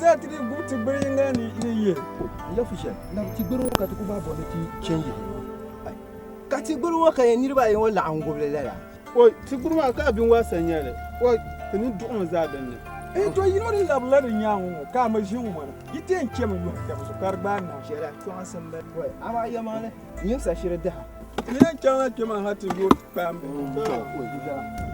zaa ti dii gubi ti gbiri yiŋga ni ni yihi. N ya fu shɛli, labi ti gbiri ŋɔ ka ti ku bahi bɔri ni ti chɛ n-yihi li. Ai! Ka ti gbiri ŋɔ ka yɛn niriba ayi ŋɔ laɣim gubi li lala? Oi! Ti gbiri maa ka a binwaasa n-nyɛ li. Oi! Ti ni duɣimi zaa din ni. N to yino ni labila di nyaaŋa ŋɔ ka a mi ʒi ŋ-ŋɔna, yi ti yɛn chɛmi yɔhi taba zuɣu ka di gbaai naai. Chɛla, tɔɣisim ba. Oi! Amaa yɛlimaŋli, nyimsa shiri daha. Ti yɛn chaŋla kpe maa ha ti yo kpaambi. Oi! Di viɛla.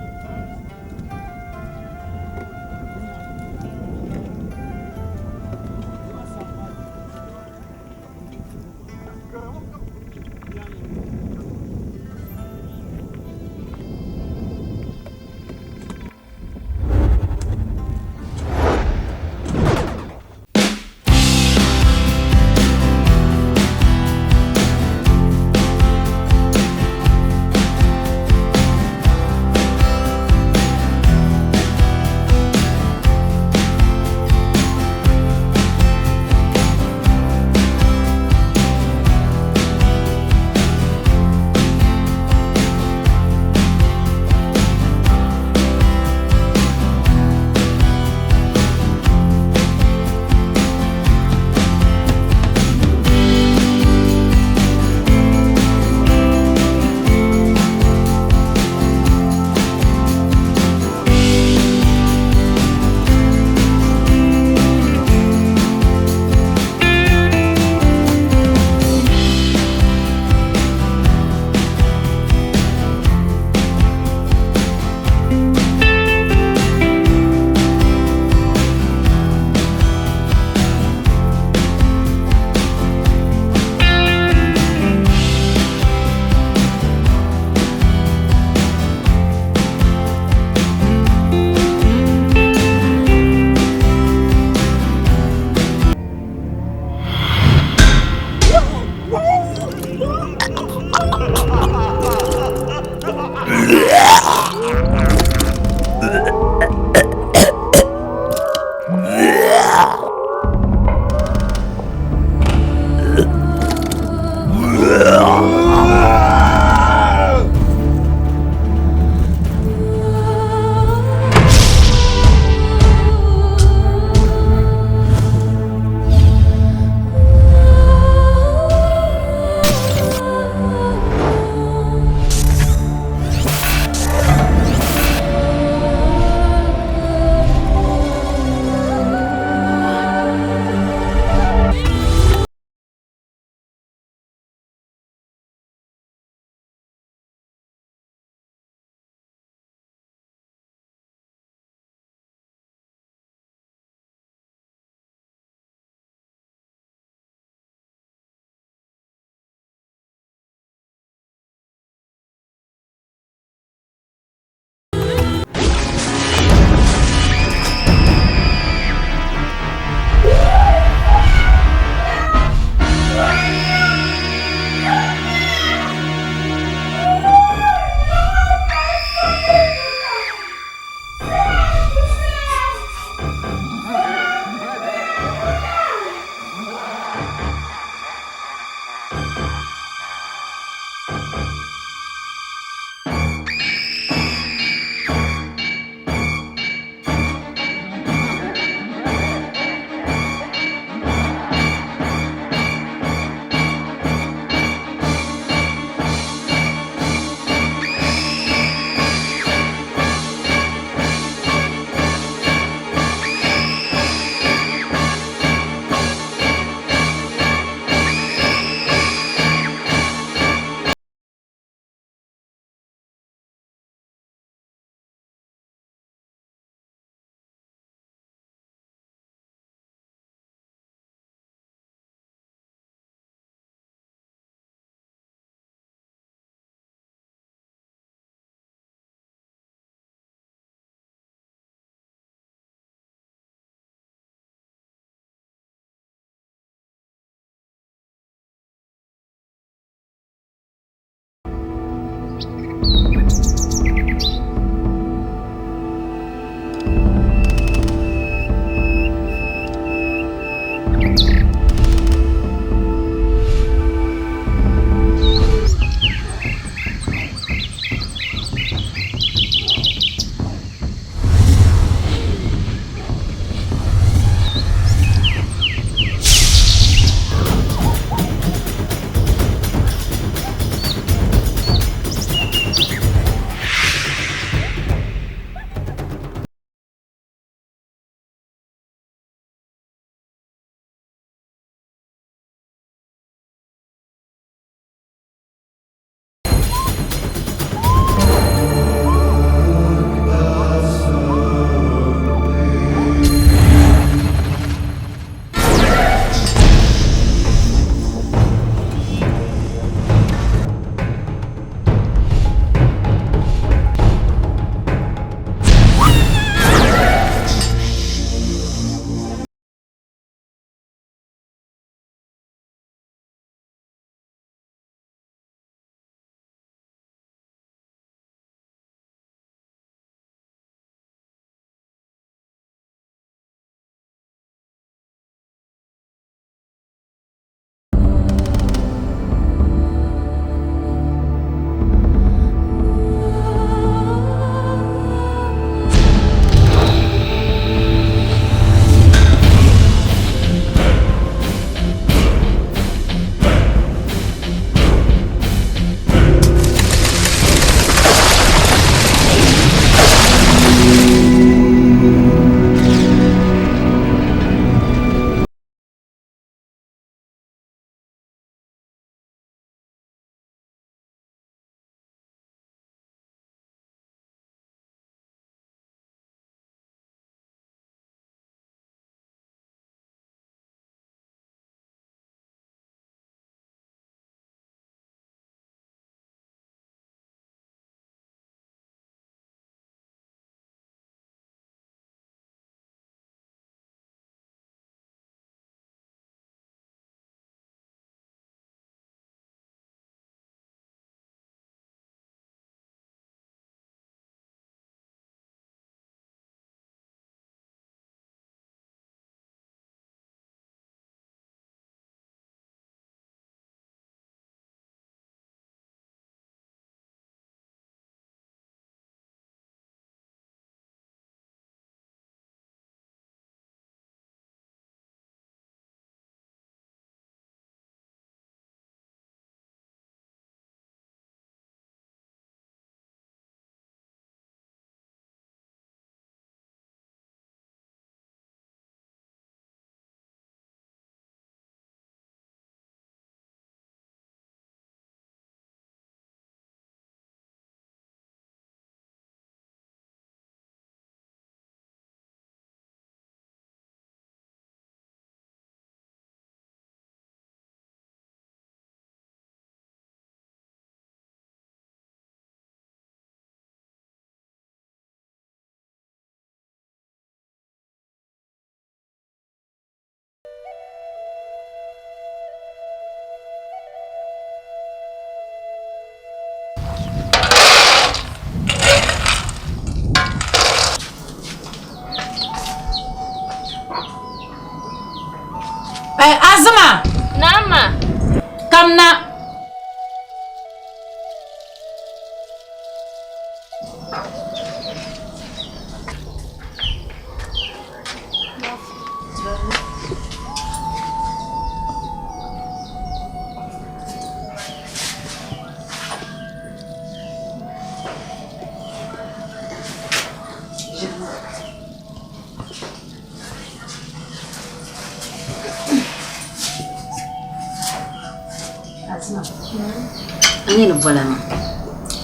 A ni ni bola ma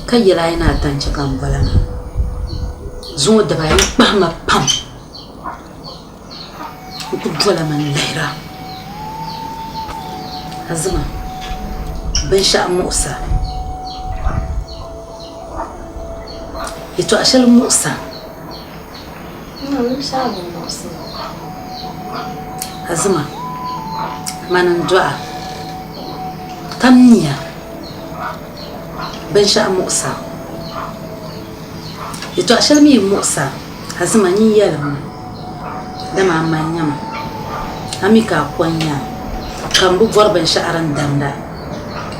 ka yɛli a yi ni a ta n-chɛ ka m bola maa. Zuŋɔ daba ayi kpahi ma pam n-ku dola ma n-lihira. Azima, binshɛɣu muɣisa yɛtɔɣ shɛli muɣisa. Azima, mani n-dɔɣi a ka mi a binshɛɣu muɣisi a. Yɛtɔɣ shɛli mi yi muɣisi a, Azima nyin yɛlim ma, dama a ma n-nya ma, a mi ka a ko n-nya a, ka m bi bɔri binshɛɣu din damda,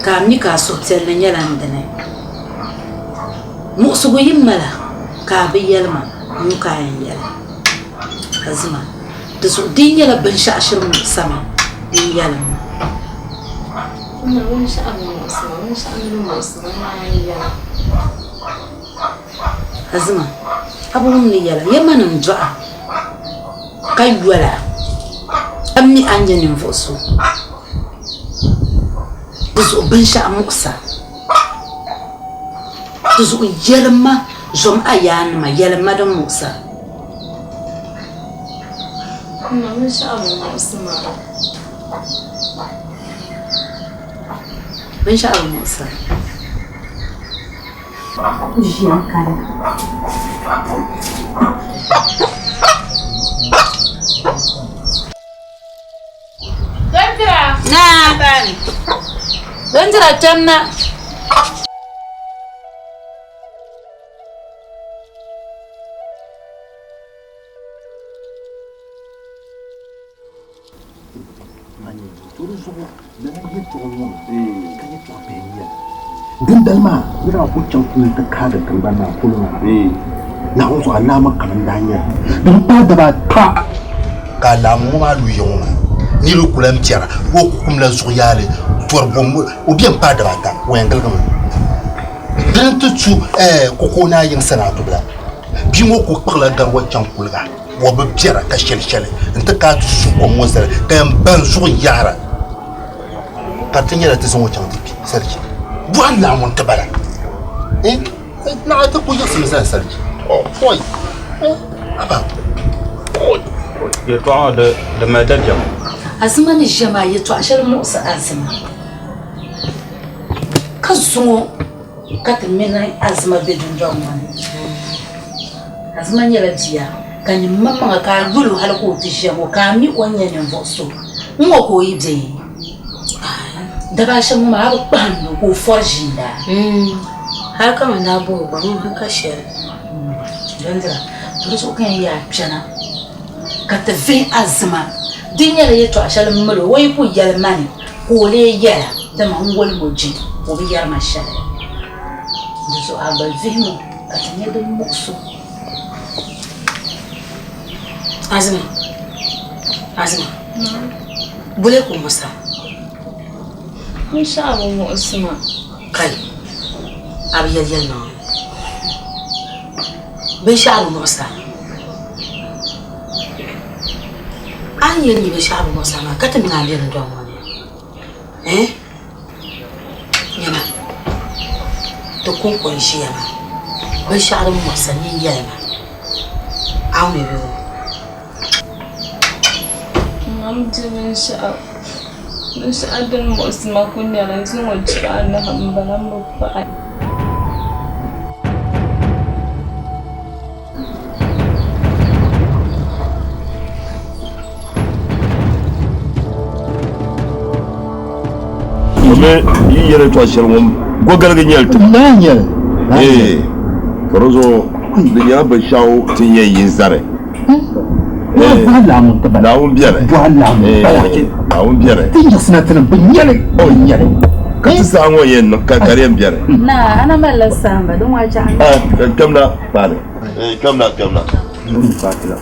ka a mi ka a suhupiɛlli nyɛla n dini. Muɣisigu yi mali a ka a bi yɛli ma, n ka a yɛn yɛli? Azima, di zuɣu di yi nyɛla binshɛɣu shiri muɣisa ma, nyin yɛlim ma. M ma, binshɛɣu bi muɣisi ma, binshɛɣu mi bi muɣisi ma, n naan yi yɛli a. Azima, a bi wum ni yɛla, ya mani n-dɔɣi a ka yoli a, ka mi a ni nyɛ ninvuɣ so. Di zuɣu binshɛɣu muɣisa. Di zuɣu yɛlim ma, zom a yaannima, yɛlim ma din muɣis a. M ma, binshɛɣu bi muɣisi ma. Binshɛɣu bi muɣis a. Ʒiɛm kani. Naa, bindira kpɛm na. Dindali maa niriba ku chaŋ puuni ti kaagi tiŋgbani maa polo maa Naawuni zuɣu alaama kam n-daa nyɛ li. Di bi paai daba ata ka alaamu ŋɔ maa lu ya ŋɔ maa niriba ku lan biɛra ka o ku kumla zuɣu yaali tɔri bom o beni paai daba ata o yɛn giligimi dini ti tu koko naa yiŋ sanaatubila bia ŋɔ ku kpuɣila gariwa chaŋ kuliga o bi biɛra ka shɛli shɛli n-ti kaai ti su kom ŋɔ zali ka yɛn ban zuɣu yaara ka di ti nyɛla ti zaŋ o chaŋ ti kpi salichi bɔhim Naawuni ti bala Naɣ ti ku yiɣisimi zani salichi oi haba Yɛltɔɣa ŋɔ di mali dabiɛm. Azima ni ʒiya maa yɛltɔɣa shɛli muɣisi Azima ka zuŋɔ ka ti mini Azima be dundɔŋ ŋɔ ni. Azima nyɛla bia ka nyin maŋmaŋa ka a yuli o hali ka o ti ʒiya ŋɔ ka a mi o ni nyɛ ninvuɣ so n-ŋɔ ka o yi be daba ashɛm ŋɔ maa a bi kpahindi o ka o fɔri ʒiinda. Hali ka man daa bɔh o gba ŋɔ hali ka shɛli. Dindina di zuɣu ka yɛn yaa kpɛna ka ti vihi Azima di nyɛla yɛltɔɣa shɛli m mali o, o yi ku yɛli ma ni ka o lee yɛla dama n wolim o jin o bi yɛri ma shɛli. Di zuɣu a gba vihim o ka ti nya din muɣis o. Azima, Azima, bole ka o muɣis a? Binshɛɣu bi muɣisi ma. Kai, a bi yɛli yɛlimaŋli. Binshɛɣu bi muɣis a. A ni yɛli ni binshɛɣu bi muɣis a maa ka ti mini a be dundɔŋ ŋɔ ni. Eh? Nyama, ti kɔŋko n-ʒiya maa, binshɛɣu din muɣis a nini yɛli ma, a mi bɛ ŋɔ. M di binshɛɣu, binshɛɣu din muɣisi ma kuli nyɛla zuŋɔ chira anahi m-bala m bi paɣi. Domin yi yɛli tɔɣ shɛli ŋɔ gɔgaligi nyɛli ti. Naa nyɛli. Ee, ka di zuɣu di nyɛla binshɛɣu ti ni yɛn yi n-zani. Naawuni beni. Naawuni beni. Ti yiɣisina ti ni bi nyɛli, o nyɛli. Ka ti saha ŋɔ yɛn niŋ ka ka di yɛn beni. Naa, a na malila saamba din waa chaɣ. Kpɛmna paani. Kpɛmna kpɛmna.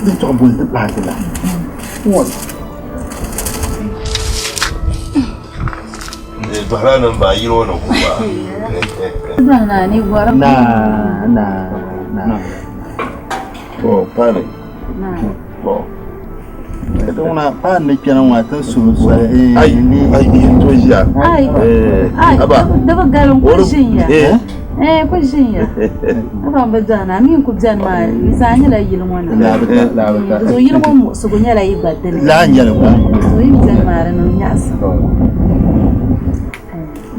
Di tɔɣ boli ti paati la. Dɔhila nim baa yino ni kuma. Na na na. To paani. To. Ti ŋuna paai ni kpɛna ŋɔ ti suhu soli. Ai ai yin to ʒiya. Ai ai di bi galim ku ʒinya. Eh ku ʒinya. Aba n bi dɔhina a mi n ku bɛni maa yi zaa nyɛla yili ŋɔ ni. Di zuɣu yili ŋɔ muɣisigu nyɛla yi gba dini. Laa nyɛli gba. Di zuɣu yi bɛni maa di niŋ nyaɣisim.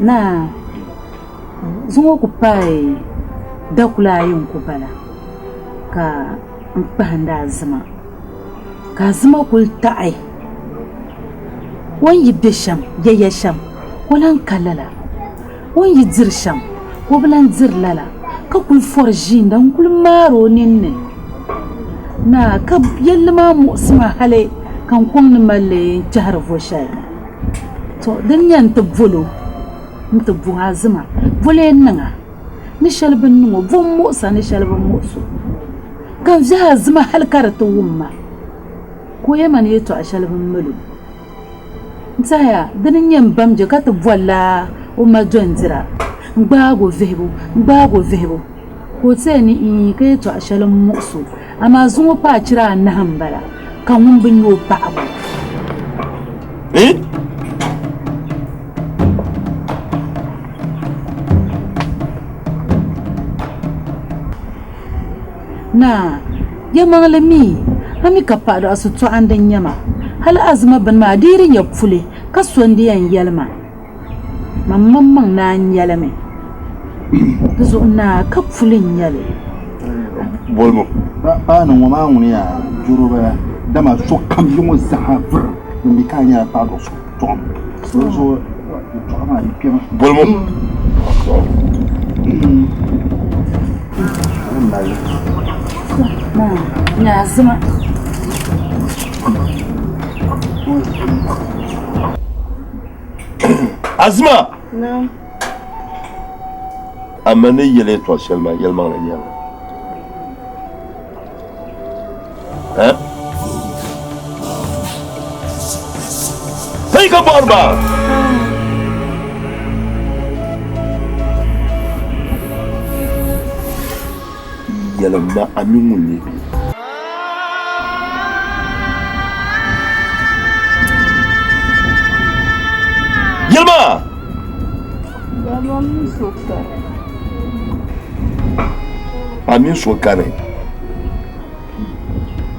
Naa zuŋɔ ku paai dakula ayi n ku bala ka n kpahindi Azima ka Azima kuli taɣi o ni yi be shɛm yaya shɛm o lahi ka lala o ni yi diri shɛm o bi lahi diri lala ka kuli fɔri ʒiinda n kuli maari o ninni naa ka yɛlli maa muɣisi ma hali ka n kɔŋ ni mali li n kpɛhiri vo shɛli ni to din nyɛ n ti boli o n ti bɔhi Azima boli n niŋ a ni shɛli bi niŋ o bo m-muɣis a ni shɛli bi muɣis o ka n viɛhi Azima hali ka di ti wum ma ka o yɛli ma ni yɛtɔɣ shɛli bi mali o. N tɛhiya dini n-nyɛ m bamje ka ti bolila o ma dɔndira n-gbaag o vihibu n-gbaag o vihibu ka o tɛhi ni iin ka yɛtɔɣ shɛli m-muɣis o amaa zuŋɔ paai chira anahi m-bala ka ŋun bi nya o paɣibu. Naa, yɛlimaŋli mi, a mi ka paɣidɔɣiso tɔɣindi n-nyɛ ma. Hal Azima bini maa dii di nyɛ puli ka so n-di yɛn yɛli ma, Man maŋmaŋ naan nya li mi. Di zuɣu naa, ka puli n-nyɛ li. Bolibu. Paanu ŋɔ maa ŋuni yaa doro bala, dama sokam yi ŋɔ zaha vuri din mi ka a nyɛla paɣidɔɣiso tɔɣim. Di zuɣu yɛtɔɣa maa di kpɛma. Bolibu. Naa, Azima. Azima! Naam. Ama ni yɛli yɛtɔɣ shɛli maa yɛlimaŋli n-nyɛ li. Eh? Hey, ka bɔhiri ba! Yɛlim ma a mi ŋun nyɛ bɛ. Yɛlima! Baba m mi so kani. A mi so kani.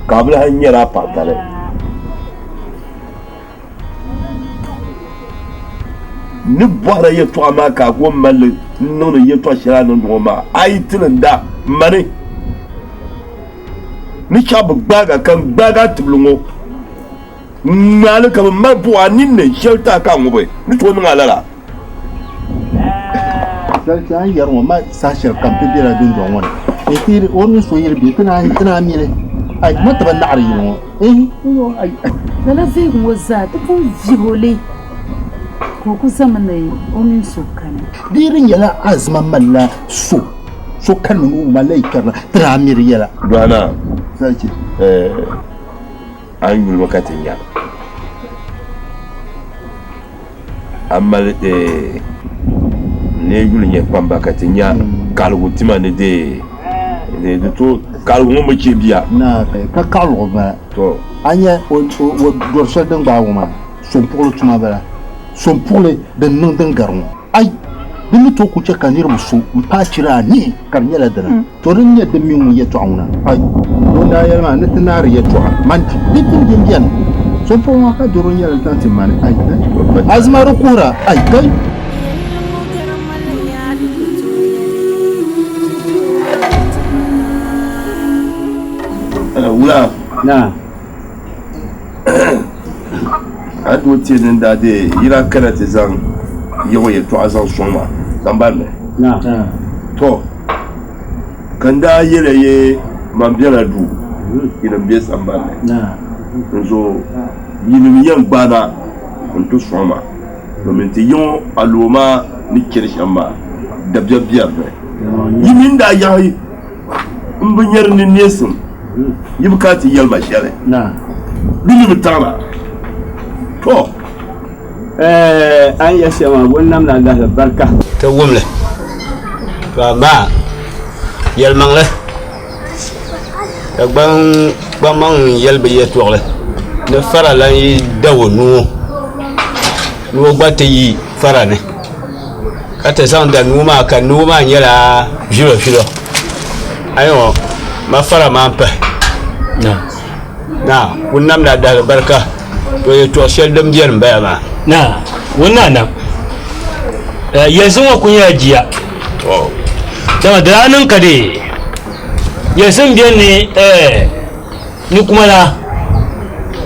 Ka a bi lahi nyɛla a paɣatali. N ni bɔhiri a yɛtɔɣa maa ka a ku mali li n-niŋdi yɛtɔɣ shɛli a niŋdi ŋɔ maa, a yi ti ni da mani ni chaɣ bi gbaag a ka n gbaag a tibili ŋɔ n-ŋmaai li ka bɛ mali buɣ a ninni shɛli ti a ka a ŋubi ni tooi niŋ a lala. Shɛli ti a ni yɛri ŋɔ ma saha shɛli kam ti bela dundɔŋ ŋɔ ni n-ti o mini so yili bɛ ti naan mili ai ma ti bi naɣiri yili ŋɔ ehi ai. Lala vihigu ŋɔ zaa ti pun vihi o li ka o ku zami ni o mini so kani. Di di nyɛla Azima malila so so kani ni o malila yi kpɛrina ti naan miri yɛla. Dɔɣina, Sarchi. A ni yuli mi ka ti nya. A mali n-lee yuli nyɛ kpamba ka ti nya kaɣiligu tima ni dee di tooi kaɣiligu ŋɔ mi chɛ bia. Naa ka kaɣiligu bala. To. A nya o dɔri shɛli din gbaagi o maa sompuɣili tuma bala. Sompuɣili din niŋ din gari ŋɔ. Ai! Di ni tooi ku chɛ ka niriba so m-paai chira anii ka di nyɛla dina. To din nyɛ din mini ŋun yɛtɔɣa ŋuna, ai, ŋun daa yɛli maa ni ti naari yɛtɔɣa, man ti, di tim din beni. So m-puhi ŋɔ ka doro nyɛla zaŋ ti mani, ai, Azima di kuhira, ai, kai. Wula? Naa. A doo ti din daa deei yi daa kana ti zaŋ yiɣi yɛtɔɣa zaŋ sɔŋ ma sambani ni. Naa. To, ka n daa yɛli yi man bela duu, yinim be sambani ni. N zuɣu yinim yɛn gbaana n-ti sɔŋ ma, domin ti yiŋ aloo maa ni chani shɛm maa dabiɛm be di ni. Yi mi ni daa yaɣi m bi nyari ni neesim, yi bi kana ti yɛli ma shɛli, di mi bi taɣi ma. To! Ɛɛ a ni yɛli shɛm maa, bɔ n-namla lahili barika. Ti wum li, to amaa yɛlimaŋli Dagbaŋ kpaŋmaŋ yɛli bɛ yɛtɔɣili. Ni fara lan yi da o nuu ni o gba ti yi fara ni ka ti zaŋ da nuu maa ka nuu maa nyɛla ʒilɔʒilɔ ayo ma fara maa m-pahi naa ŋun namdi a dahali barika to yɛtɔɣ shɛli din beni m-bala maa. Naa ŋun naa nam yɛlisi ŋɔ kuli nyɛla jia dama di daa niŋ ka dee yɛlisi m-beni ni Ni kuma la,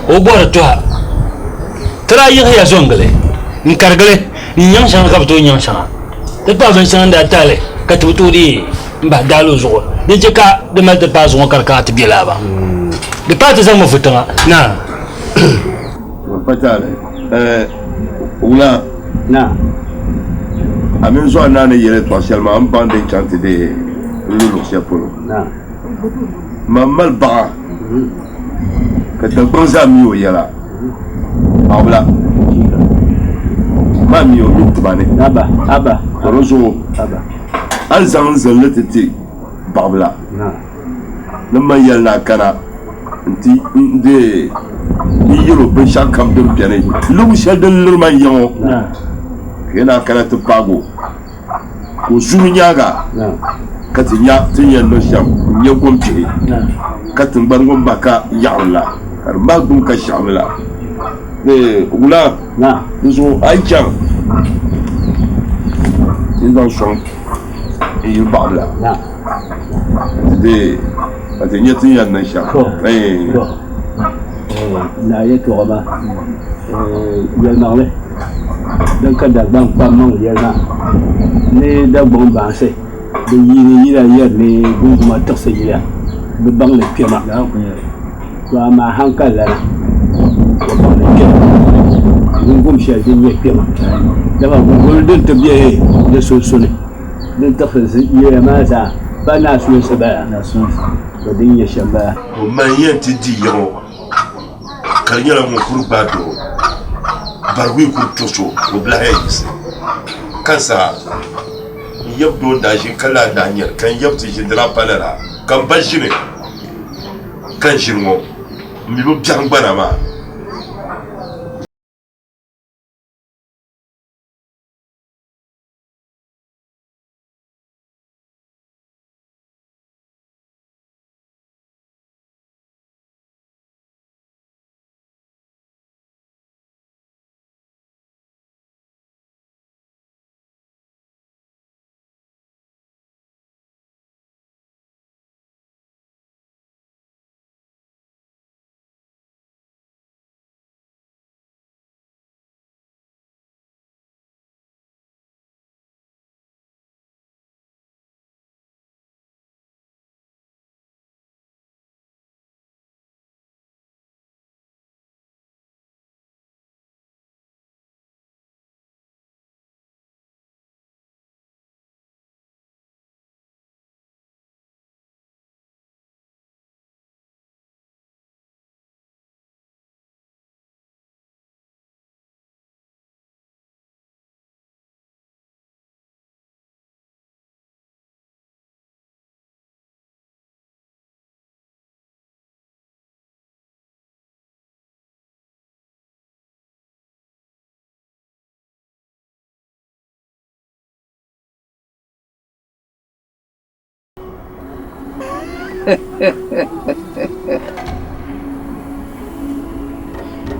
o bɔri tɔha. Ti daa yiɣisiya zo n-gili n-karigili n-nyaŋ shɛŋa ka bi tooi nyaŋ shɛŋa. Ti paai binshɛŋa n-daa tahi li ka ti bi tooi deei m-bahi daali o zuɣu din chɛ ka di mali ti paai zuŋɔ ka di kana ti be laa maa. Di paai ti zaŋmi vu tiŋa naa. Pa taali, Ɛɛ, wula? Naa. A mini Zɔa naa ni yɛli yɛtɔɣ shɛli maa, m baŋ din chaŋ ti deei n-lu luɣ shɛli polo. Naa. Man mali baɣa ka Dagbaŋ zaa mi o yɛla, paɣabila maa mi o mi tiba ni. Ka di zuɣu a ni zaŋ n zilli ti ti baɣabila ni man yɛli ni a kana nti deei n yɛl o binshɛɣukam din beni luɣ shɛli din liri ma n-ya ŋɔ, ka yɛli ni a kana ti paag o. Ka o zuɣu nyaaŋa ka ti nya ti ni yɛn niŋ shɛm n-nya kom bihi, ka tiŋgbani ŋɔ ma ka yaɣiri la, ka di mahi gbum ka shiɣimi la. Wula di zuɣu a yi chaŋ ti zaŋ sɔŋ n-yili baɣili la ka ti nya ti ni yɛn niŋ shɛm. Naa yɛtɔɣa maa yɛlimaŋli din ka Dagbaŋ kpaŋmaŋ yɛli maa ni Dagbaŋ baansi bi yiini yila yɛri ni gunguma tiɣisi yila bi baŋ ni kpɛma to amaa hankali lana bi baŋ ni kpɛma gungum shɛli din nyɛ kpɛma dama gunguli din ti bɛ di sunsuuni din tiɣisi yila maa zaa pa naa sulinsi bala to din nyɛ shɛm bala. O mali yɛn ti di yiŋɔ ka di nyɛla ŋun kuli gbaai doo barigu yi kuli tuɣisi o ka o bi lahi yɛn yiɣisi ka zaa n yab doo n daa ʒini ka laa daa nyɛli ka n yab ti ʒini di daa pa lala ka n ba ʒini ka n ʒini ŋɔ n mi bi biɛhim gbana maa.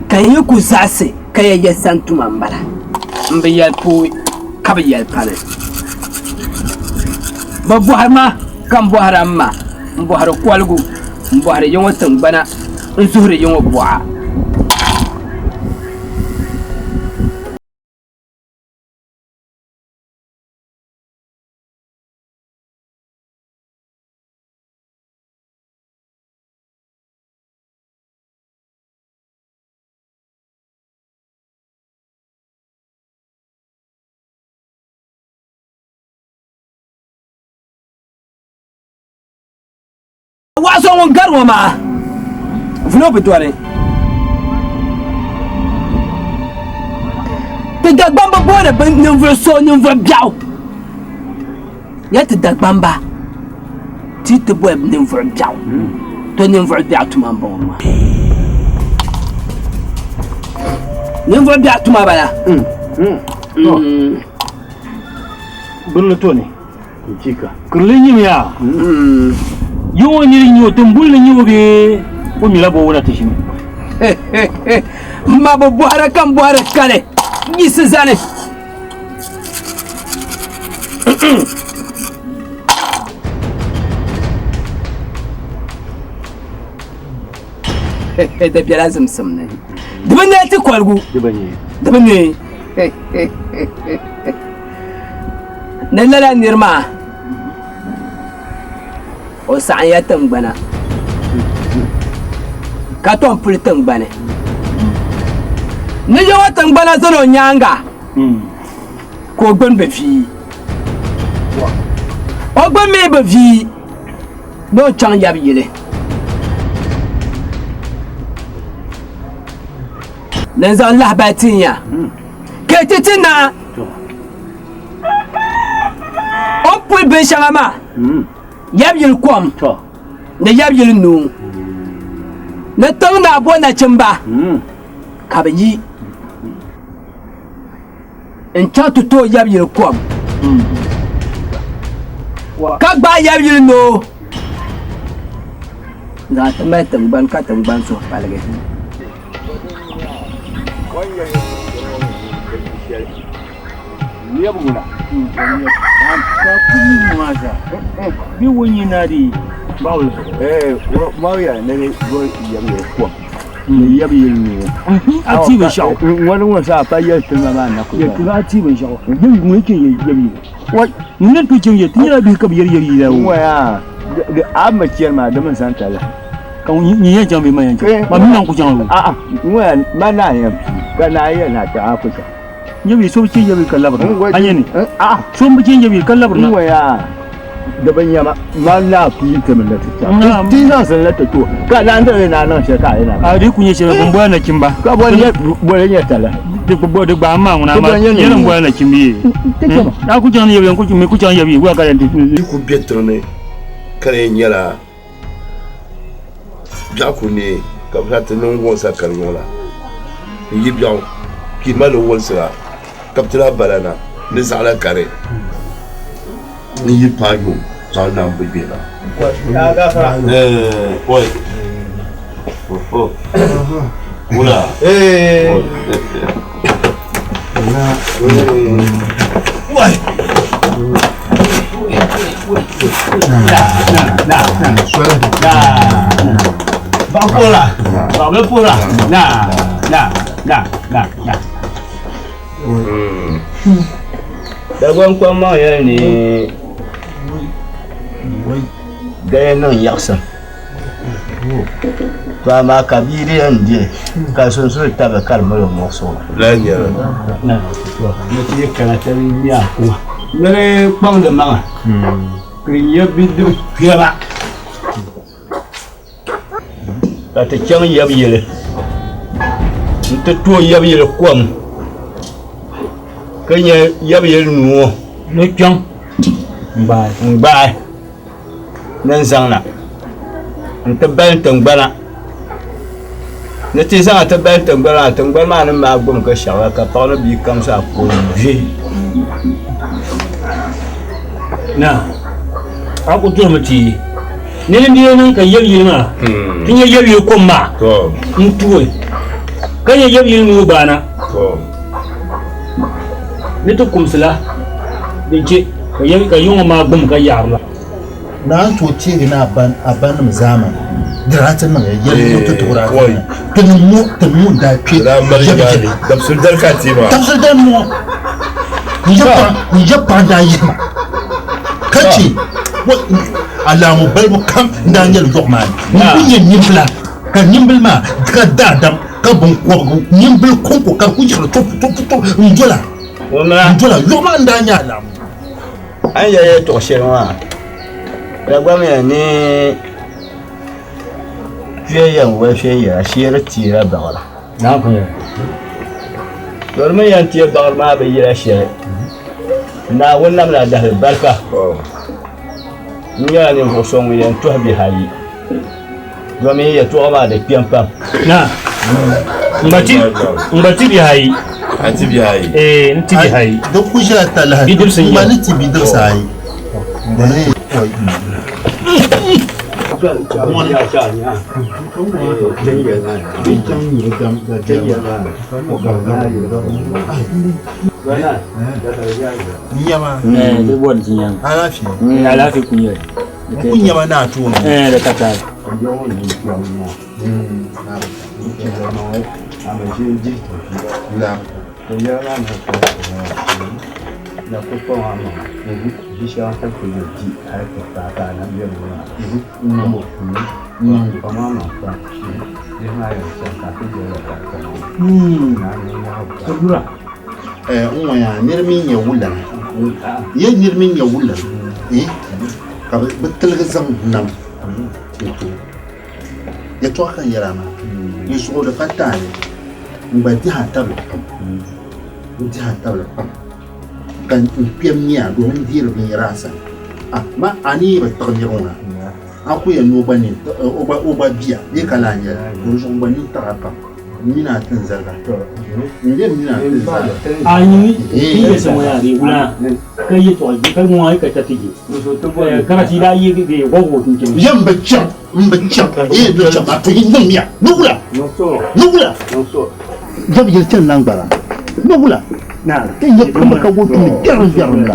Ka yi ku zaɣisi ka ya ya sani tuma m-bala, m bi yɛli pooi ka bi yɛli pani. Bɛ bɔhiri ma ka m bɔhira m ma, m bɔhiri koligu, m bɔhiri ya ŋɔ tiŋgbana, n zuhiri ya ŋɔ buɣa. Waɣa so ŋun gari ŋɔ maa vulo bi dɔni. Ti Dagbamba booni bɛ ninvuɣ so ninvuɣ biɛɣu. Ya ti Dagbamba ti yi ti boli ninvuɣ biɛɣu, to ninvuɣ biɛɣu tuma m-bɔŋɔ maa. Ninvuɣ biɛɣu tuma bala. Birili to ni. Kirili nyimiya. Yi ŋɔ niri nyɛ o tiŋbulli nyɛ o bee o mila bo wula ti ʒimi? M ma bi bɔhiri ka m bɔhiri kali yiɣisi zani. Di bela zimsim ni. Di bi neei ti koligu. Di bi neei. Ni lala niri maa, o saɣim ya tiŋgbana, ka tom puli tiŋgbani. Ni Yawɛ tiŋgbana zani o nyaaŋa, ka o gbini bi vie. O gbini mi bi vie ni o chaŋ yab yili. Ni n zaŋ lahibali tin ya, ka yi ti ti naa o ni puli binshɛŋa maa, yab yili kom ni yab yili nuu ni tiŋ naa bo nachimba ka bɛ yi n-chaŋ ti tooi yab yili kom ka gbaai yab yili noo n-zaŋ ti mali tiŋgbani ka tiŋgbani suhu paligi. Ka ŋun yɛn chaŋ bee man yɛn chaŋ? Ma mi man ku chaŋ o. A'a, ŋun ma naa yɛn pii, ka naa yɛn na ti a ku chaŋ. Nyɛ so bi chɛ yɛbi ka labiri na. A nyɛ ni? A'a. So bi chɛ yɛbi ka labiri na. Ŋun yaa, di bi nyɛma, ma naa pii ti mi ni ti chaŋ. Ti zaŋ sini la ti ti o, ka naan diri ni a niŋ shɛli ka a yi na. A di ku nyɛ shɛli, bɛ ni boli nachimba. Ka boli nyɛ talahi. Di gbaai maa ŋuna, amaa yɛli n boli nachimba yee. A ku chaŋ ni yɛbi, mi ku chaŋ yɛbi, wula ka yɛn ti. Yi ku be tiŋ ni ka di yɛn nyɛla Biɛɣu ku neei ka bɛ ti niŋ wɔnsa kariŋ la n-yi biɛɣu kpi mali wɔnsira ka bɛ ti lahi bala na ni zaɣila kari n-yi paagi o zaŋ na m-bi gbihira. Wula? Dagbaŋ kpaŋmaŋ yɛli ni gaya niŋ yaɣisim. To amaa ka bia di yɛn di ka sunsuri tabi ka di mali o muɣisigu. Lala nyɛla. Ni ti yi kana ti nya a kuma. Ni di kpaŋdi maŋa ka di nyɛ bidib kpɛma ka ti chaŋ yab yili nti tooi yab yili kom ka nya yab yili noo ni kpiɔŋ n-gbaai. ni n zaŋ na n-ti bali tiŋgbana ni ti zaŋ ti bali tiŋgbana maa tiŋgbani maa ni maai gbum ka shɛŋa ka paɣa ni bia kam zaa ku vi. Naa, a ku tuhimi ti nini di yɛn niŋ ka yɛli yili maa ti nyɛ yɛli yili kom maa n-tuui ka nyɛ yɛli yili nuu gbaana ni ti kumsi la din chɛ ka yiŋɔ maa gbum ka yaɣiri la. Naa n tooi teegi ni a ba nim zaamani di daa ti niŋ ya yɛli ŋɔ ti tuɣiri a ti ti ni ŋɔ ti ŋɔ n daa kpe yɛli Dabisili dali ka a teei maa. Dabisili dali ŋɔ n yɛ paɣa n daa yihi ma ka chɛ alaamu balibu kam n daa nyɛli yɔɣu maa ni n ku nyɛ nimbila ka nimbili maa ka daadam ka binkɔbigu nimbili kɔŋko ka di ku yiɣiri tupu n dola n dola yɔɣu maa n daa nyɛ alaamu. A ni yɛli yɛltɔɣ shɛli maa, Dagbamya ni tuya yɛn wali viɛnyɛla shee di teela baɣiri. To di mi yɛn teei baɣiri maa bi yila shɛli. Naawuni namla dahili barika. N nyɛla ninvuɣ so ŋun yɛn tɔhi bihi ayi domin yɛltɔɣa maa di kpɛm pam. N gba ti bihi ayi. A ti bihi ayi? Ee, n ti bihi ayi. Di ku ʒila talahi. Bidibisi n-nyɛ N gba ni ti bidibisi ayi. Alaafee ku nyɛli. N ku nyɛma naa tooni. Di ka taali. N ŋɔ yaa niri mi nyɛ wulana ye niri mi nyɛ wulana ka bi tiligi zaŋ nam n-ti o yɛtɔɣa ka n yɛra maa n zuɣu di pa taali n gba dihi a tabili pam n dihi a tabili pam ka n kpɛm nyɛ a domin n deeri binyɛra a sani ma a ni yi bi tiɣi niri ŋuna a ku yɛn ni o gba nini o gba bia bee ka lahi nyɛli ka di zuɣu n gba nini tiɣi a pam n mini a tin zaliga n bɛ mini a tin zaliga. A yi ti yiɣisi ŋɔ yaa di wula ka yɛtɔɣa yi ka ŋɔ yi ka ta ti je karati daa yi di gɔg o chinchini. Yɛm bi chaŋ n bi chaŋ yi bi chaŋ a tuhi niŋ ya ni wula ni wula jab yɛli chani lan gbara ni wula ka yɛ kama ka wo tumi gbɛrim gbɛrim la.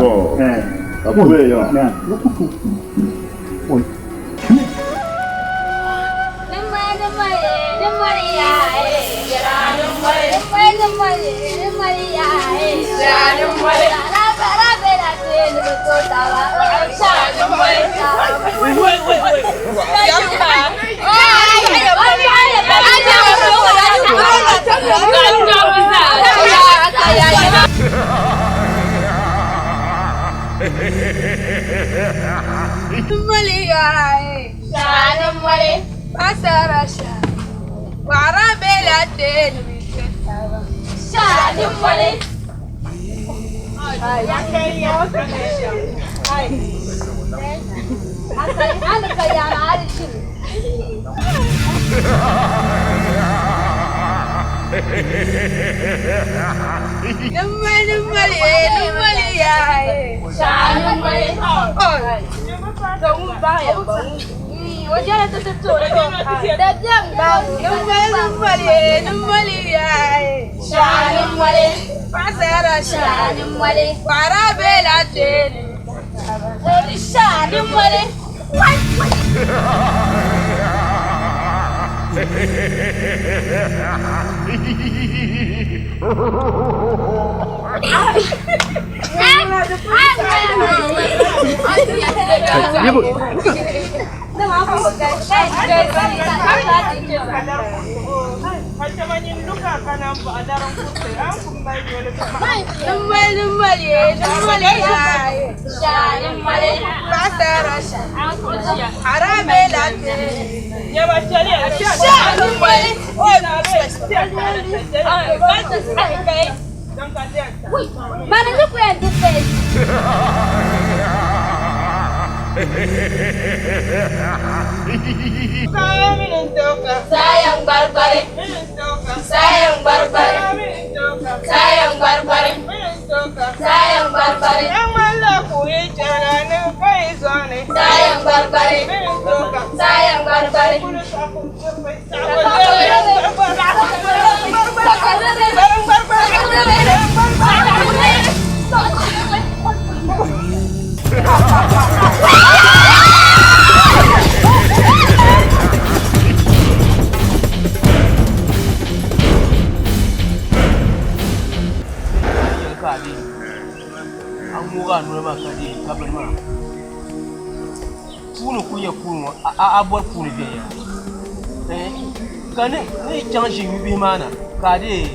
Ka ni yi chaŋ ʒi nyubihi maa na ka a dee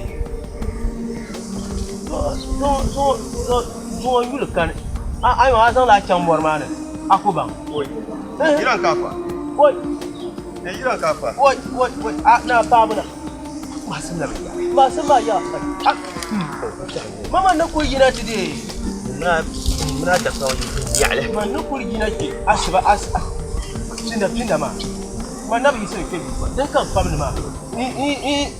zuŋɔ yuli kani a yɔn a zaŋla a chaŋ mɔri maa ni a ku baŋ. Na paabu na maasim maa yaa mama ni kuli yina ti dee man ni kuli yina kpe asiba pinda pinda maa. Man na bi yiɣisiri kpe bia din ka n pamdi maa. N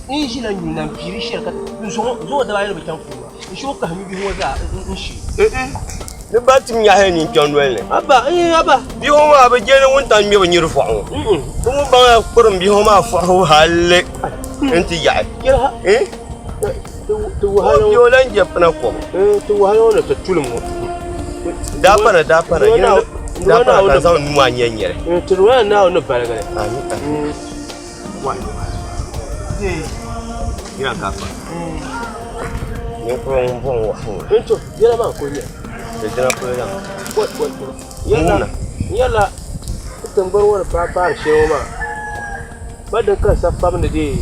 ʒila nyuli na m-piiri shɛli ka n zuŋɔ dabaayi ni bi chaŋ puuni maa n shee o kahi nyubihi ŋɔ zaa n she. Ni ba tim nyahi ni kpɛŋ noli ni. Abba, abba. Bihi ŋɔ maa bi je ni wuntaŋ ŋmɛbu nyiri fɔɣu ŋɔ. Ti ŋun baŋya kpurim bihi ŋɔ maa fɔɣu halli nti yaɣi. O bia o lan je pina kom. Ti wahala ŋɔ ni ti tulim ŋɔ. Daa pana daa pana daa pana ka zaŋ nuu maa nyɛ nyɛli. Ti ruwaya Naawuni ni baligili. Yina ka kpa. Ninkura ŋun bɔŋ wahu ŋɔ. Nto, yɛla maa n-kuli nyɛ. Di dina polo yaŋ. Yɛla, yɛla ti tiŋgbani ŋɔ ni paai paari shɛli ŋɔ maa, ba din ka sa fabindi dee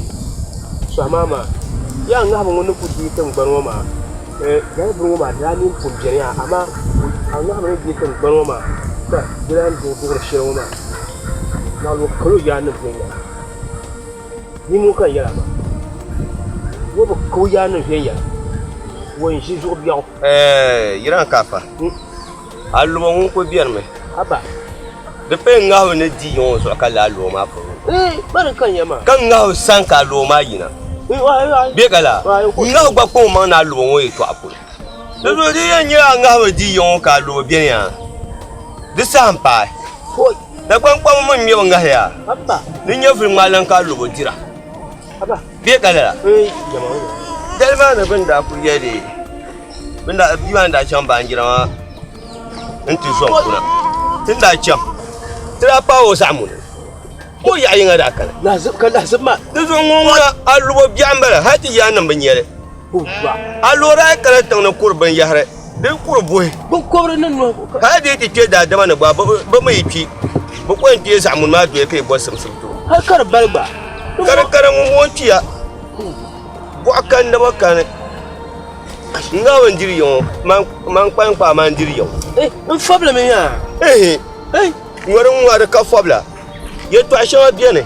sɔhi maa maa, yaa ŋahibu ŋɔ ni ku deei tiŋgbani ŋɔ maa, lala bini ŋɔ maa di daa nini pun beni yaa, amaa a ŋahibu ni deei tiŋgbani ŋɔ maa ka di lahi duɣi duɣiri shɛli ŋɔ maa, naɣila o kali o yaannim viɛnyɛla. Niŋ ka n yɛla maa, o bi ka o yaannim viɛnyɛla, o n-ʒi zuɣu biɛɣu. Yiran Kaafa, Alɔbo ŋun kuli benimi. Haba. Di pay ŋahibu ni di yiŋ o zuɣu ka lala alɔbo maa puri o. Bari ka n-yɛ maa. Ka ŋahibu sani ka alɔbo maa yina. Bee ka laa? Ŋahibu gba kpaŋ o maŋ ni alɔbo ŋɔ yɛltɔɣa polo. Di zuɣu di yɛn nyɛla a ŋahibu di yiŋ o ka alɔbo beni yaa. Di saha m-paai. Dagbaŋ kpamba mi ŋmɛbu ŋahi yaa. Di nyɛvuli ŋmaa lan ka alɔbo dira. Bee ka lala? Dali maa ni bɛ ni daa kuli yɛli Bia maa ni daa chaŋ baanjira maa nti zom kuna, ti ni daa chaŋ ti daa paai o zaɣa muni ka o yaɣa yiŋa daa kana. Di zuɣu ŋɔ ŋuna alɔbo biɛɣu m-bala hali ti yaannim bi nya li. Alɔbo daa kana tiŋ ni kuri binyɛhiri di kuri buhi. Hali di yi ti kpe daadama ni gba bɛ mi yi kpi bɛ ku yɛn kpee zaɣa muni maa doli ka yi bɔri simsim ti o. Ka di kana ŋun ŋɔ kpiya bɔɣu kani naba kani. N ŋa bi diri yiŋɔ man kpalim kpaa man diri yiŋɔ. Eh, n fɔbili mi yaa. Ehe, ŋɔri n ŋɔri ka fɔbila. Yɛltɔɣa shɛŋa beni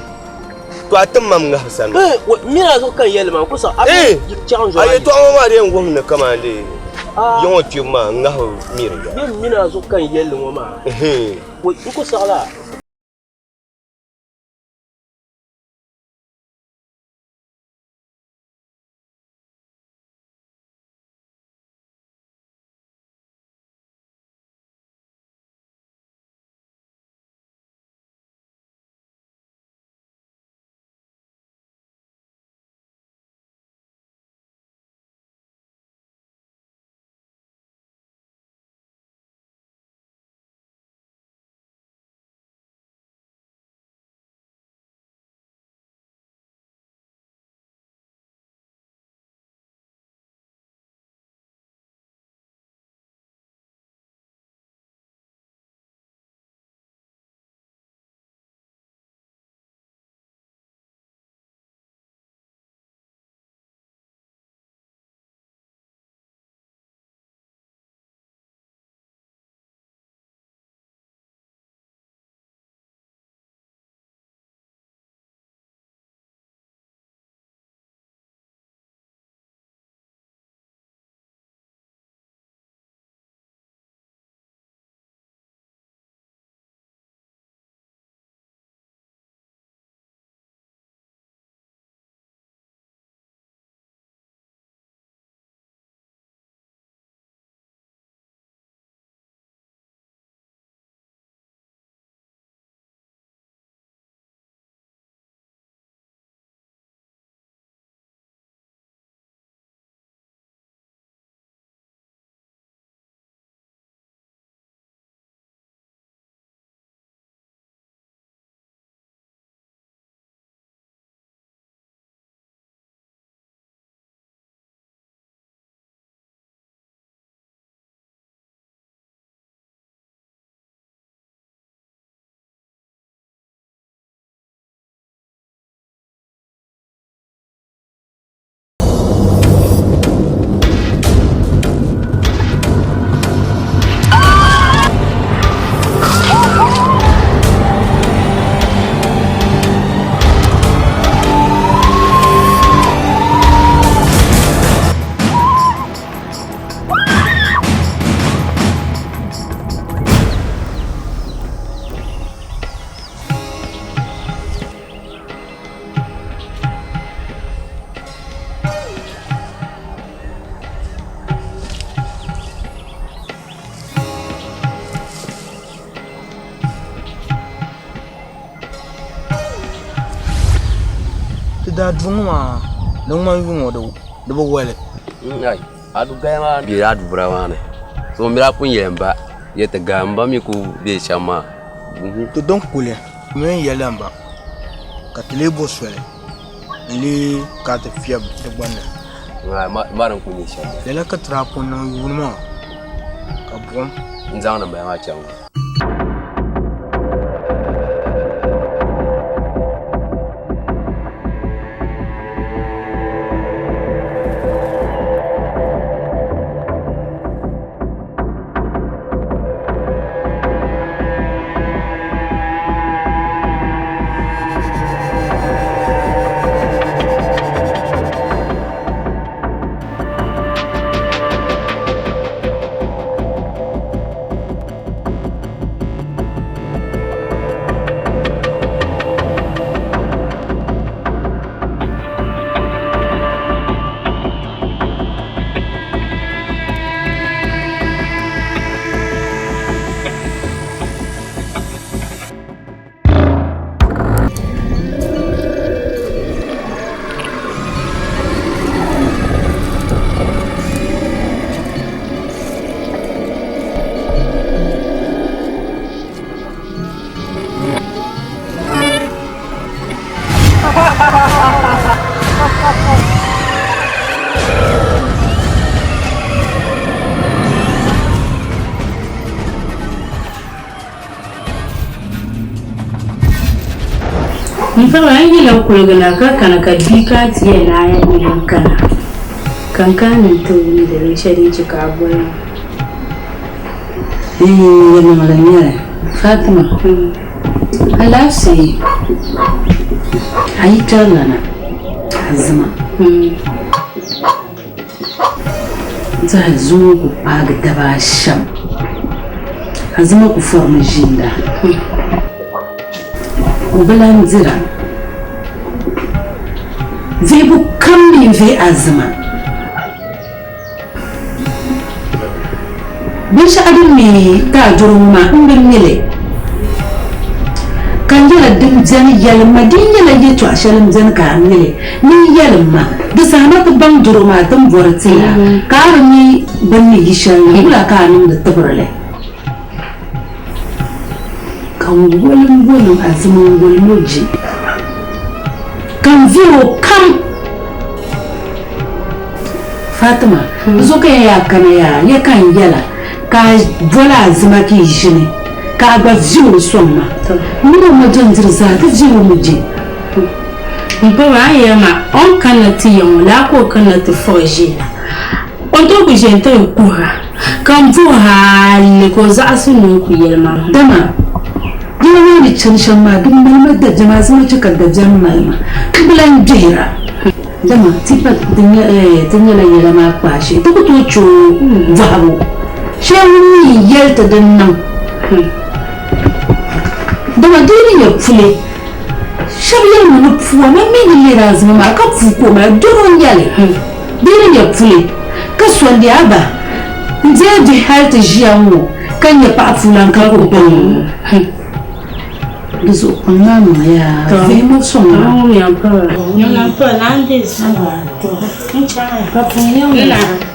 to a tim mam ŋahi sani. Eh, mina zuɣu ka n yɛli maa ku saɣi a Eh, chaɣ n a zuɣu. yɛltɔɣa ŋɔ maa di yɛn wuhimi ni kamani di yiŋɔ kpebu maa n ŋahi miri ya. Bɛ mina zuɣu ka n yɛli ŋɔ maa. Ehe. N ku saɣila. daa duri ŋɔ maa di ŋmani yuŋ ŋɔ di bi wali. Ai, a du gaya maa be a dubura maa ni. So m mi daa pun yɛli m ba yɛ ti gaya m ba mi ku be shɛm maa. To din kuli m mi ni yɛli la m ba ka ti lee bo soli n-lee ka ti fiɛbi di gbunni. Ma din kuli nyɛ shɛm. Lala ka ti daa pun niŋ yuuni maa ka buɣim. N zaŋdi m baya maa chaŋ. M paɣa a yi yila kuliga na ka kana ka bia ka a ti yɛli ni a yɛn kana ka n kana ni n ti wumdi binshɛli din chɛ ka a boli ma. Yɛlimaŋli n-nyɛ li Fatima, alaafee a yi kpɛrila na Azima N-tɛha zuŋɔ ku paagi daba ashɛm Azima ku fɔrimi ʒinda o bi lan dira vihigu kam mi n-vihi Azima. Binshɛɣu din mi ka a duri ŋɔ maa, m bi mi li. Ka n yɛla din beni yɛlim ma, di yi nyɛla yɛtɔɣ shɛli m-beni ka a mi li, nyin yɛlim ma. Di saha ma ti baŋ doro maa ti ni bɔri ti a, ka a bi mi bɛ ni yi shɛli na, wula ka a niŋdi tibiri li? Ka n wolim wolim Azima n-wolim o je, ka n vihi o kam. Fatima, di zuɣu ka ya yaa kana yaa, ya ka n yɛla ka a boli Azima ka yi ʒini ka a gba vihi o sɔŋ ma. M mini o ma dɔndiri zaa ti vihi o mi je. M paɣa, a ni yɛli ma o ni kanna ti ya ŋɔ laa ka o kanna ti fɔgi ʒiya. O ni tooi ku ʒe n-ti n kuhira, ka m puhi hali ka o zaɣisi ni o ku yɛli ma. Dama yɛla maa ni chani shɛm maa, di mali ma dabiɛm, Azima chɛ ka dabiɛm mali ma, m bi lan gbihira. Dama ti pa ti nyɛla yɛla maa kpaai shee, ti ku tooi chɛ o bɔhibu shee ŋun mi yɛli ti din niŋ. Dama di yi ni nyɛ puli, shɛba yɛlimi ni pua, man mi ni leeri Azima maa ka puu ka o mali, doro n-nyɛ li. Di yi ni nyɛ puli ka sondi a ba n-deei bihi hal ti ʒiya ŋ-ŋɔ ka nya paɣa puulan ka ku baŋ o. Di zuɣu kpaŋ maa maŋa yaa vihim o sɔŋ ma. Ka puŋ ya ŋ-ŋɔ.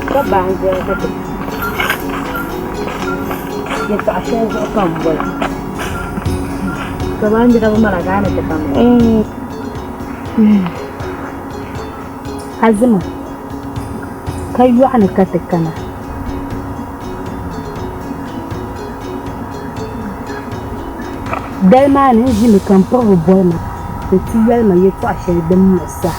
Ka baanjira ka ti yɛltɔɣa shɛli zuɣu ka n boli ka baanjira bi mara gaa ni ti pam Azima ka yɔɣuni ka ti kana. Dali maa ni n ʒimi ka m pirigi boli ma ni ti yɛli ma yɛtɔɣ shɛli din muɣis a.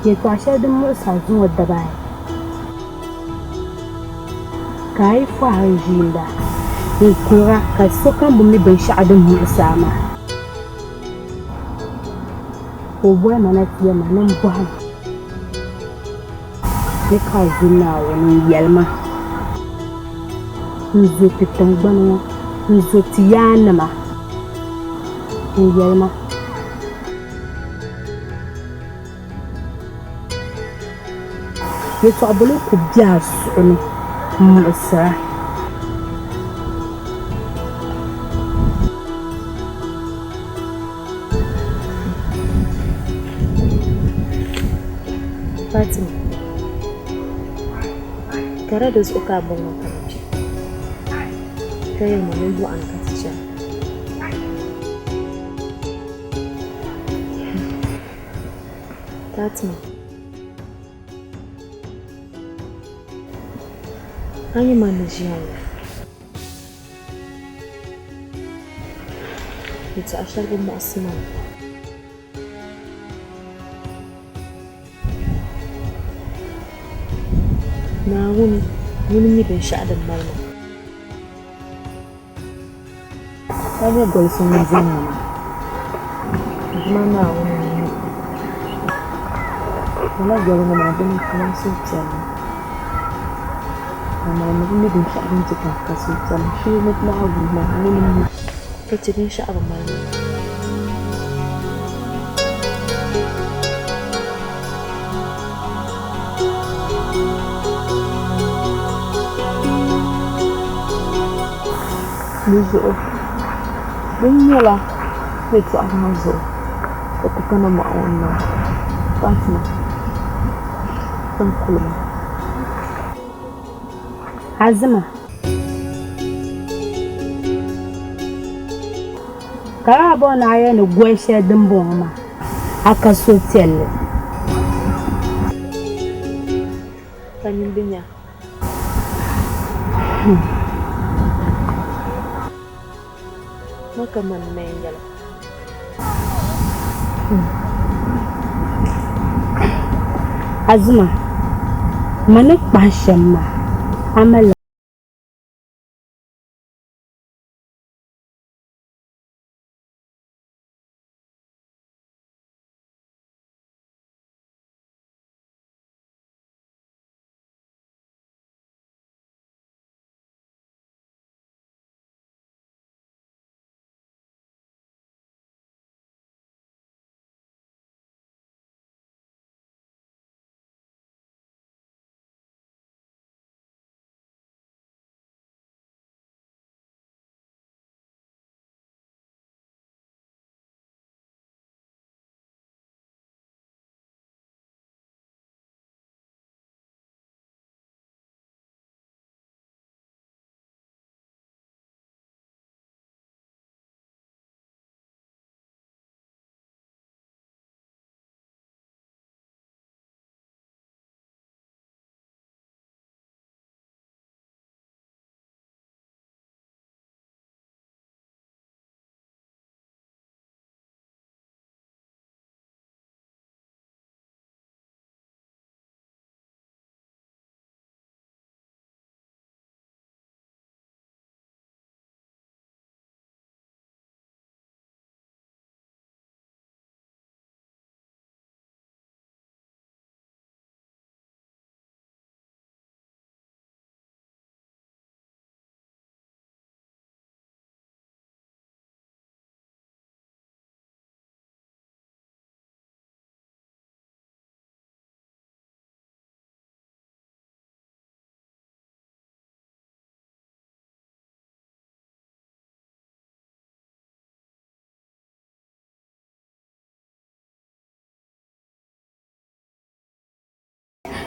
Yɛtɔɣ shɛli din muɣis a zuŋɔ daba ayi. Ka a yi fɔhiri ʒiinda n-kuhira ka sokam bi mi binshɛɣu din muɣis a maa. Ka o boli ma na ti yɛli ma ni m bɔhim. Ni ka a zo Naawuni n-yɛli ma, N zo ti tiŋgbani ŋɔ, n zo ti yaannima n-yɛli ma. Yɛtɔɣ' bila ku be a suhu ni m-muɣisir a. Fatima, ka di di zuɣu ka a bɔŋ ma ka na kpe, ka yɛli ma ni yɔɣuni ka ti chana. Fatima, a nya ma ni ʒiya ŋɔ, yɛtɔɣa shɛli bi muɣisi ma. Naawuni ŋuni m-mi binshɛɣu din mali ma. Ka nyɛ goli so ŋun zani ŋɔ maa, dama Naawuni n-mi. Lala goli ŋɔ maa di niŋ kaman suhupiɛlli, amaa ni bi mi binshɛɣu din chɛ ka n ka suhupiɛlli shee ni Naawuni maa ŋuni m-mi. Ka chɛ binshɛɣu bi mali ma. Di zuɣu din nyɛla yɛltɔɣa maa zuɣu ka ti kana mɔɣu ŋɔ ni maa Fatima n kuli maa. Azima. Ka a bɔri ni a yɛli ni goli shɛli din bɔŋɔ maa a ka suhupiɛlli. Ka nyin bi nya. Ma ka mani na yɛn yɛli. Azima, ma ni kpahi shɛm maa, a malila.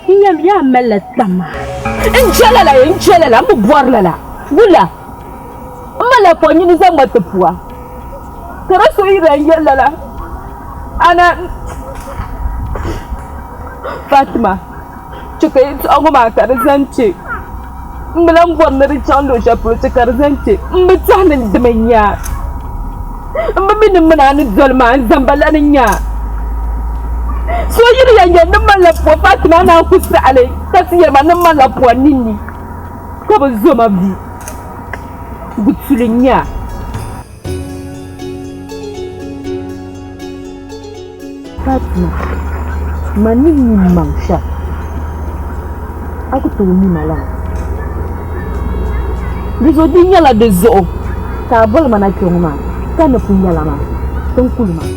N yɛm yaa malila tama. N je lala ye, n je lala, m bi bɔri lala. Wula? M malila pɔi nyini zaŋ ma ti pua. Ka di suhu yi daa yɛli lala, a na Fatima, chɛ ka yɛtɔɣa ŋɔ maa ka di zani kpe. M bi lan bɔri ni di chaŋ luɣ shɛli polo, chɛ ka di zani kpe. M bi tɛhi ni dimi n-nyɛ a. M bi mi ni m mini a ni doli maa n-zamba la ni nya a. So yi di yɛn yɛli ni m malila pua, Fatima a naan ku saɣi li ka ti yɛli ma ni m malila pua ninni ka bi zo ma vi. Gutuli n-nyɛ a. Fatima, ma ni mi m maŋ shɛm. A ku tooi mi ma lala. Di zuɣu di nyɛla di zuɣu ka a boli ma na kpe ŋɔ maa, ka ni pun yɛla maa, ti ni kuli maa.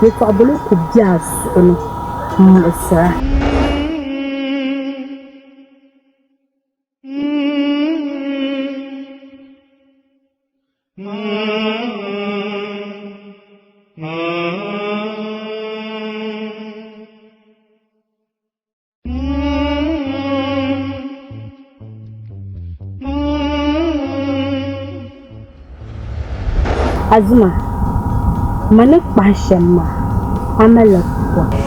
Yɛtɔɣ bila ku be a zuɣu ni m-muɣisir a. Azuma, ma ni kpahi shɛm maa, a malila pukɔri.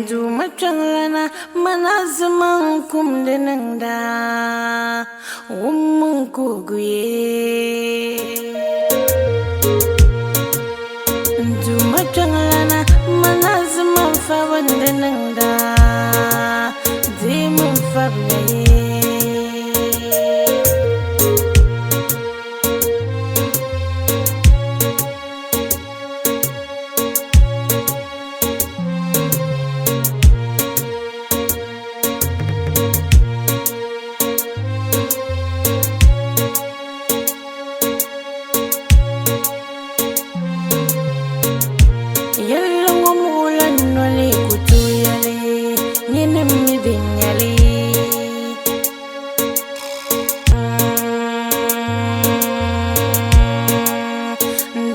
Duuma kpiɔŋlana mana zima n-kumdi niŋda, wummi n kuhigu ye. Duuma kpiɔŋlana mana zima n-fabindi niŋda, deemi n fabila ye. Yɛlli ŋɔ muɣila noli ku tooi yɛli, nyini m-mi din nyɛli.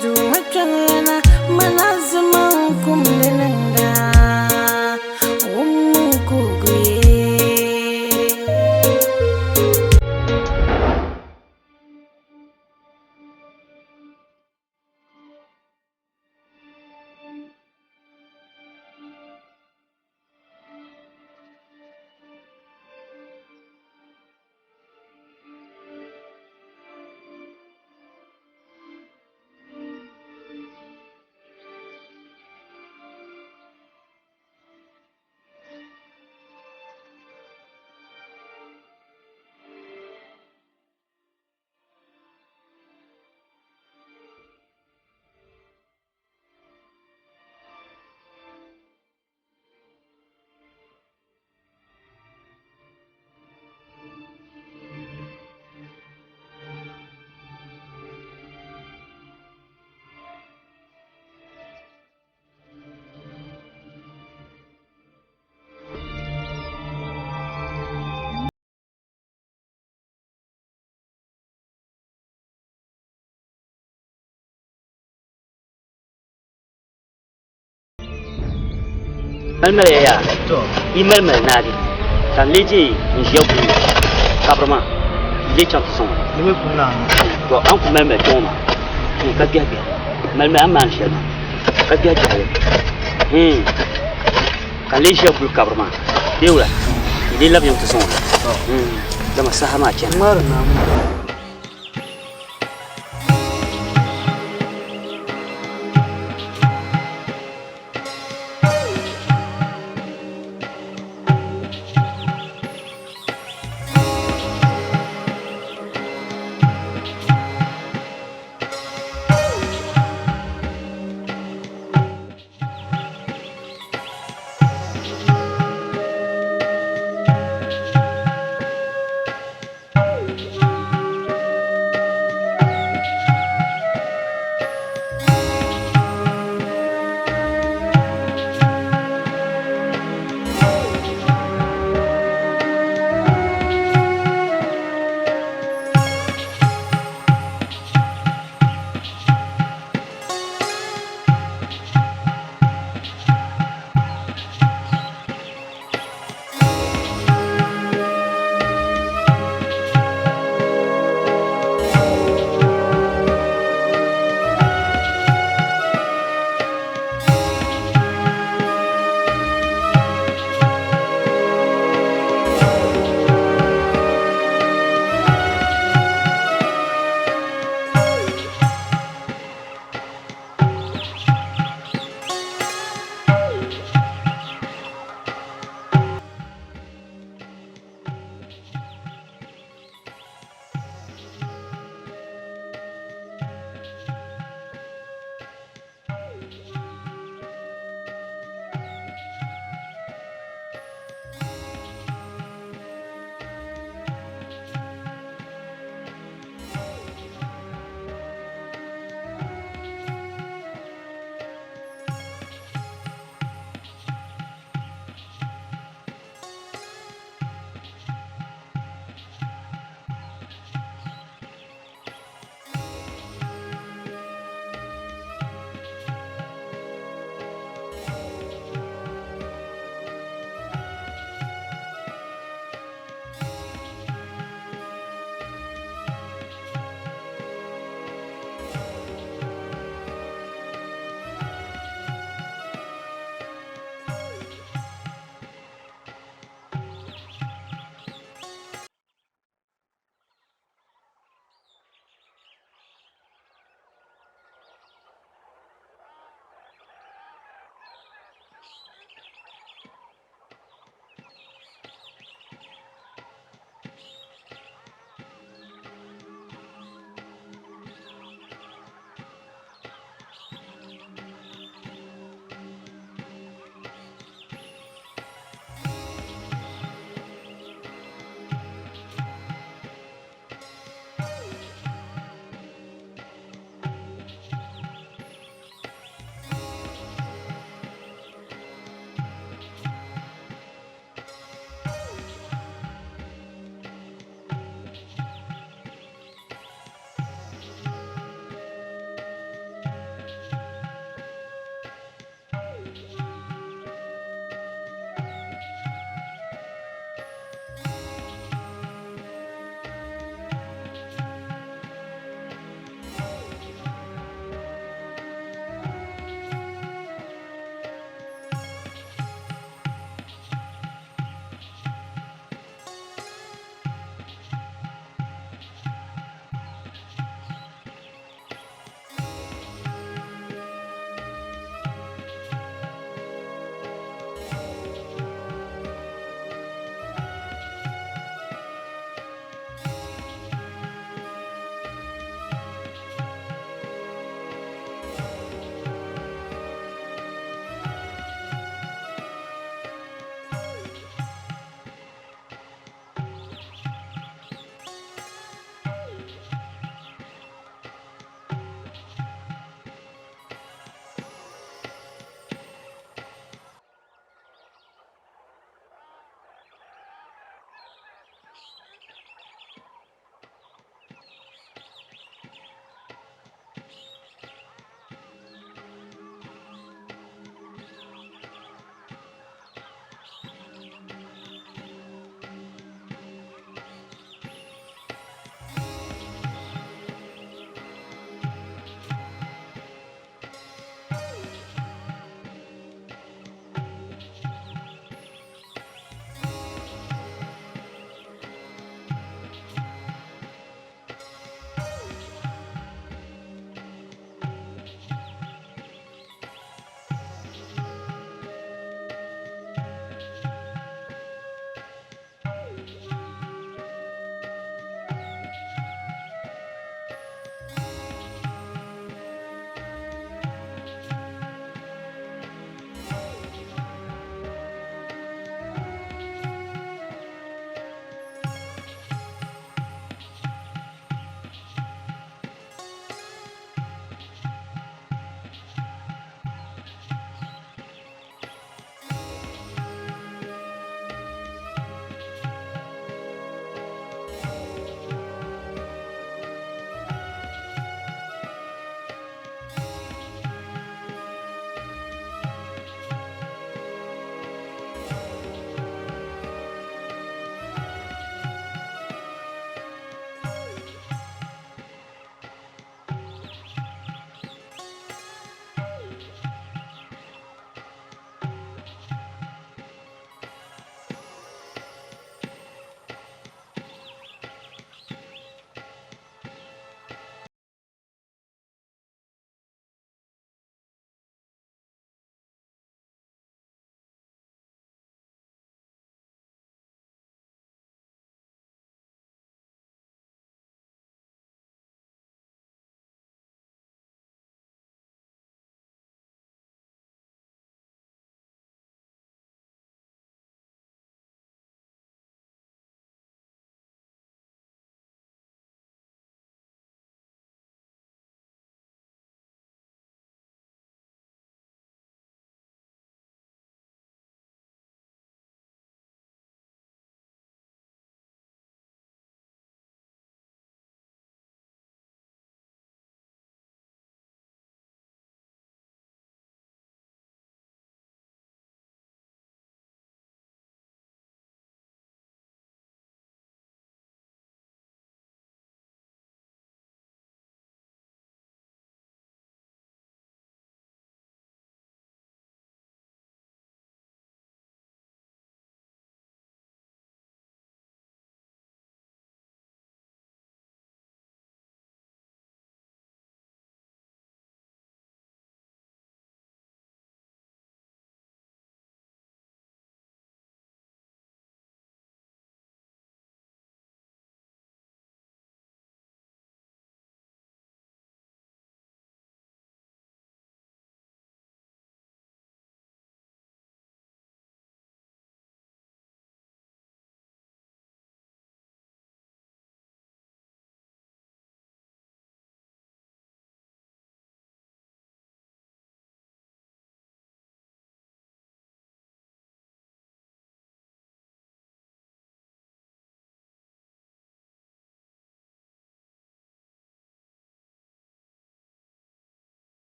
Duuma kpiɔŋlana mana zima n-kumdi niŋda, wummi n kuhigu ye. Mali mali ya yi mali mali naagi ka n lee je n ʒiya guui kabiri maa n lee chaŋ ti sɔŋ to a ni ku mali mali kpɛŋɔ maa. Ka gbihi gbihi li. Mali mali a ni maani shɛli maa ka gbihi gbihi li. Ka n lee ʒiya guli kabiri maa bee wula? N lee labi yiŋ ti zaŋ o na. Dama saha maa chana.